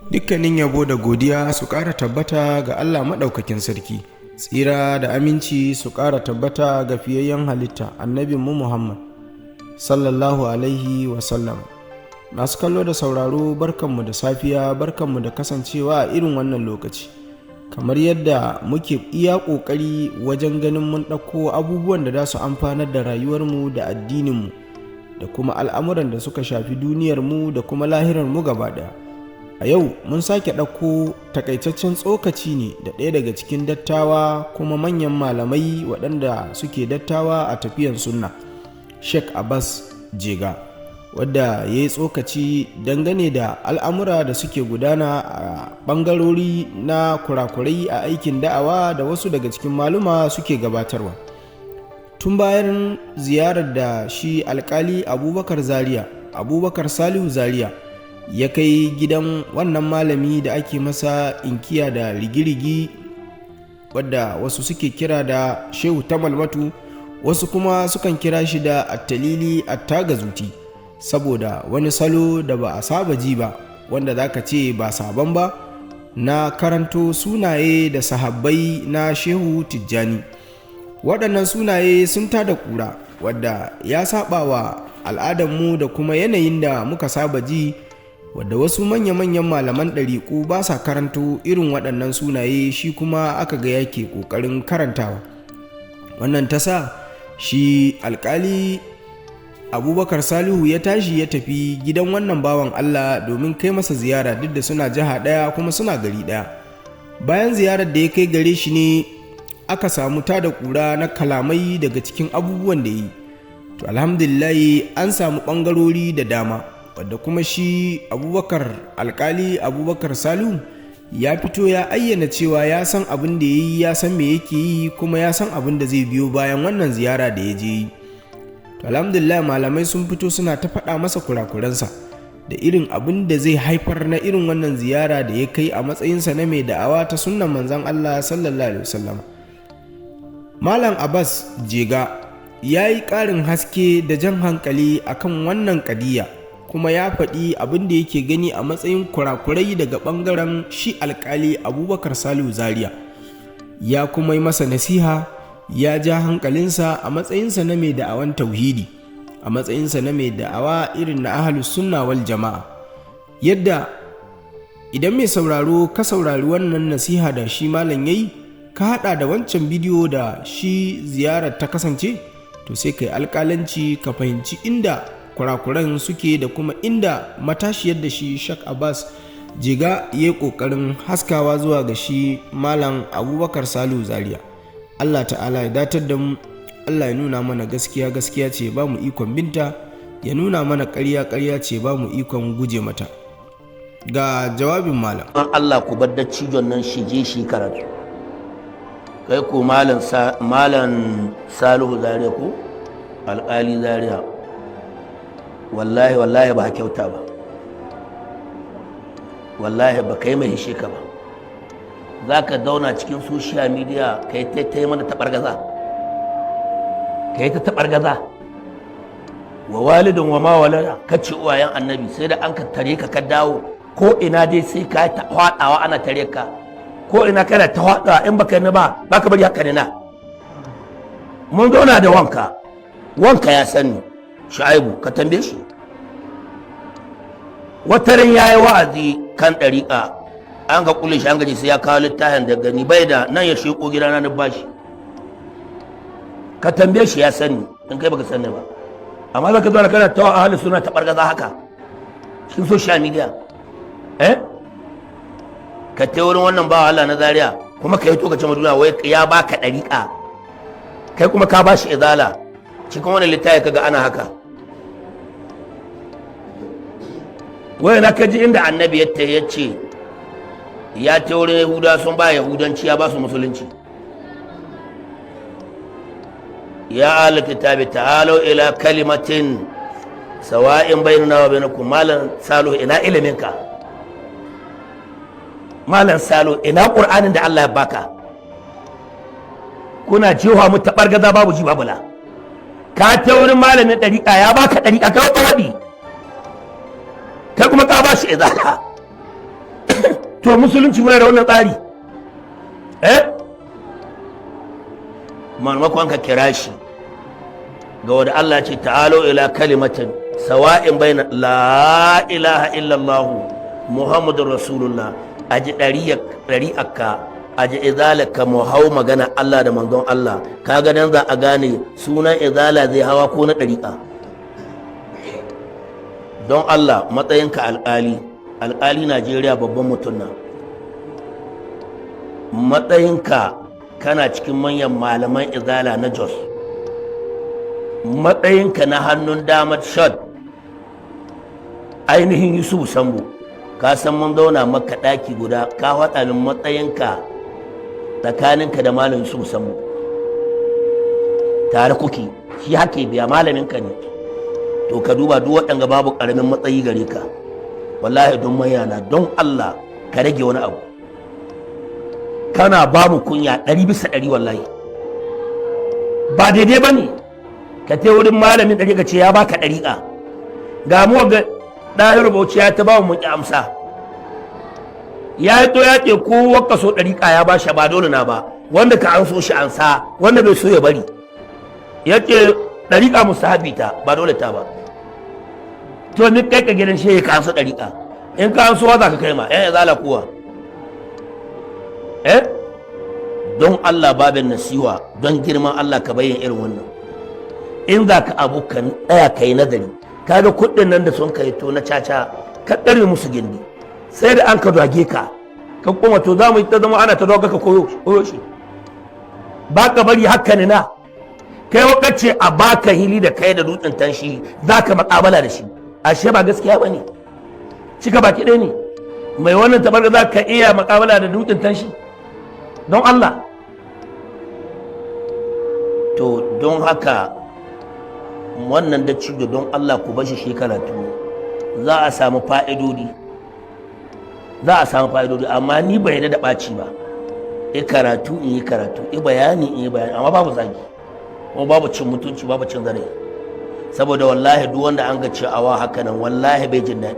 Dukkanin yabo da godiya su ƙara tabbata ga Allah Maɗaukakin Sarki, tsira da aminci su ƙara tabbata ga fiyayyen halitta annabinmu Muhammad, sallallahu Alaihi wasallam. Masu kallo da sauraro, barkanmu da safiya, barkanmu da kasancewa a irin wannan lokaci. Kamar yadda muke iya ƙoƙari wajen ganin mun ɗauko abubuwan da za su amfanar da rayuwarmu da addininmu da kuma al'amuran da suka shafi duniyarmu da kuma lahirarmu gaba ɗaya. A yau mun sake ɗauko takaitaccen tsokaci ne da ɗaya daga cikin dattawa kuma manyan malamai waɗanda suke dattawa a tafiyan sunna, Sheikh Abbas Jega, wadda ya yi tsokaci dangane da al'amura da suke gudana a ɓangarori na kurakurai a aikin da'awa da wasu daga cikin maluma suke gabatarwa. Tun bayan ziyarar da shi alkali Abubakar Zaria, Abubakar Salihu Zaria, ya kai gidan wannan malami da ake masa inkiya da Rigirigi, wadda wasu suke kira da Shehu Tamalmatu, wasu kuma sukan kira shi da Attalili Attagazuti, saboda wani salo da ba a saba ji ba, wanda za ka ce ba sabon ba, na karanto sunaye da sahabbai na Shehu Tijjani. Waɗannan sunaye sun tada ƙura, wadda ya saba wa al'adarmu da kuma yanayin da muka saba ji, wadda wasu manya-manyan malaman ɗariƙu ba sa karanto irin waɗannan sunaye, shi kuma aka ga yake ƙoƙarin karantawa. Wannan ta sa shi alƙali Abubakar Salihu ya tashi ya tafi gidan wannan bawan Allah domin kai masa ziyara, duk da suna jiha ɗaya kuma suna gari ɗaya. Bayan ziyarar da ya kai gare shi ne aka samu tada ƙura na kalamai daga cikin abubuwan da yi. To, alhamdulillahi, an samu ɓangarori da dama, wadda kuma shi Abubakar, alkali Abubakar Salihu, ya fito ya ayyana cewa ya san abin da ya yi, ya san me yake yi, kuma ya san abin da zai biyo bayan wannan ziyara da ya je yi. To, alhamdulillah, malamai sun fito suna ta faɗa masa kurakuransa da irin abin da zai haifar na irin wannan ziyara da ya kai a matsayinsa na mai da'awa ta sunnan manzon Allah sallallahu alaihi wasallam. Malam Abbas Jega ya yi ƙarin haske da jan hankali akan wannan ƙadiyya, kuma ya faɗi abin da yake gani a matsayin kurakurai daga ɓangaren shi alkali Abubakar Salihu Zaria. Ya kuma yi masa nasiha, ya ja hankalinsa a matsayinsa na mai da'awan tauhidi, a matsayinsa na mai da'awa irin na ahalus sunna wal jama'a. Yadda idan mai sauraro ka saurari wannan nasiha da shi malam yayi, ka haɗa da wancan bidiyo da shi ziyarar ta kasance, to sai ka yi alƙalanci, ka fahimci inda kurakuran suke da kuma inda matashiyar da shi Sheikh Abbas Jega ya yi ƙoƙarin haskawa zuwa ga shi Malam Abubakar Salihu Zaria. Allah ta'ala ya datar da mu. Allah ya nuna mana gaskiya gaskiya ce, ba mu ikon binta, ya nuna mana ƙarya ƙarya ce, ba mu ikon guje mata. Ga jawabin malam. Allah ku bar dattijon nan shi je shi karatu. Kai ko Malam, Malam Salihu Zaria ko alƙali Zaria, wallahi wallahi ba kyauta ba, wallahi ba kai mai hishe ka ba. Za ka zauna cikin social media ka yi ta yi mana taɓargaza, ka yi ta taɓargaza. Wa walidin wa ma walada, ka ce uwayen annabi, sai da an ka tare ka, ka dawo. Ko ina dai sai ka ta haɗawa, ana tare ka ko ina, kana ta haɗawa. In baka ni ba, baka bari haka ne. Na mun zauna da wanka, wanka ya sani, Shu'aibu, ka tambaye shi. Wataran ya yi wa'azi kan ɗariƙa, an ga kule shi, an gaji, sai ya kawo littafin da gani bai da nan, ya sheko gidana na bashi. Ka tambaye shi, ya sani, in kai baka sani ba. Amma zaka zo kana tawa ahli suna tabargaza haka cikin social media, eh, ka ta wurin wannan bawa Allah na Zaria, kuma ka yi to ka ce duniya wai ya baka ɗariƙa, kai kuma ka bashi izala. Cikin wani littafi kaga ana haka? Wai na kaji inda annabi ya ce ya ta wurin Yahuda, sun ba Yahudanci, ya ba su musulunci? Ya ahla kitabi ta'alu ila kalimatin sawa'in bainana wa bainakum. Malam Salo, ina iliminka? Malam Salo, ina Qur'anin da Allah ya baka? Kuna jewa mu tabargaza, babu ji babu la. Ka ta wurin malamin ɗariƙa, ya baka ɗariƙa, ka faɗi, kai kuma ka ba shi izala. To musulunci muna da wannan tsari, eh, maimakon ka kira shi ga wanda Allah ce ta'alo ila kalimatin sawa'in baina la ilaha illallah muhammadur rasulullah, aji ɗari'akka, aji izalaka, mu hau magana Allah da manzon Allah. Kaga nan za a gane sunan izala zai hawa ko na ɗari'a. Don Allah, matsayinka alƙali, alƙali Najeriya, babban mutum na matsayinka, kana cikin manyan malaman izala na Jos, matsayinka na hannun damar shot ainihin Yusuf Sambo, ka san mun zauna maka ɗaki guda, ka faɗa min matsayinka tsakaninka da Malam Yusuf Sambo, tare kuke, shi hake biya, malaminka ne. To ka duba duk waɗanga, babu ƙaramin matsayi gare ka wallahi. Don mayana, don Allah ka rage wani abu. Kana ba mu kunya 100% wallahi. Ba daidai ba ne ka te wurin malamin ɗari ka ce ya baka ɗariƙa. Ga mu ga ɗahir Bauchi ya ta ba mu ƙi amsa. Ya yi to ya ce ko kaso ɗariƙa ya ba shi, ba dole na ba. Wanda ka an so shi ansa, wanda bai so ya bari. Ya ce ɗariƙa musahabi ta, ba dole ta ba. To ni kai ka gidan shehi ka ansa ɗariƙa, in ka an so za ka kai ma yan izala kuwa? Eh, don Allah, babin nasiwa, don girman Allah ka bayyana irin wannan. In za ka abu, ka tsaya ka yi nazari. Kaga kuɗin nan da sun kai to na caca, ka ɗare musu gindi, sai da an ka dage ka, ka koma. To za mu yi ta zama ana ta doga ka koyo koyo shi, ba ka bari haka ne na kai wakace a baka hili da kai da Dutsen Tanshi za ka makabala da shi. Ashe ba gaskiya ba ne, cika baki ɗaya ne. Mai wannan tabarga za ka iya makabala da Dutsen Tanshi? Don Allah. To don haka wannan da cijo, don Allah ku bashi shekara tuwo, za a samu fa'idodi, za a samu fa'idodi. Amma ni bai da ɓaci ba. I karatu in yi karatu, i bayani in yi bayani, amma babu zagi, kuma babu cin mutunci, babu cin zarafi. Saboda wallahi duk wanda an ga cewa haka nan, wallahi bai jin daɗi.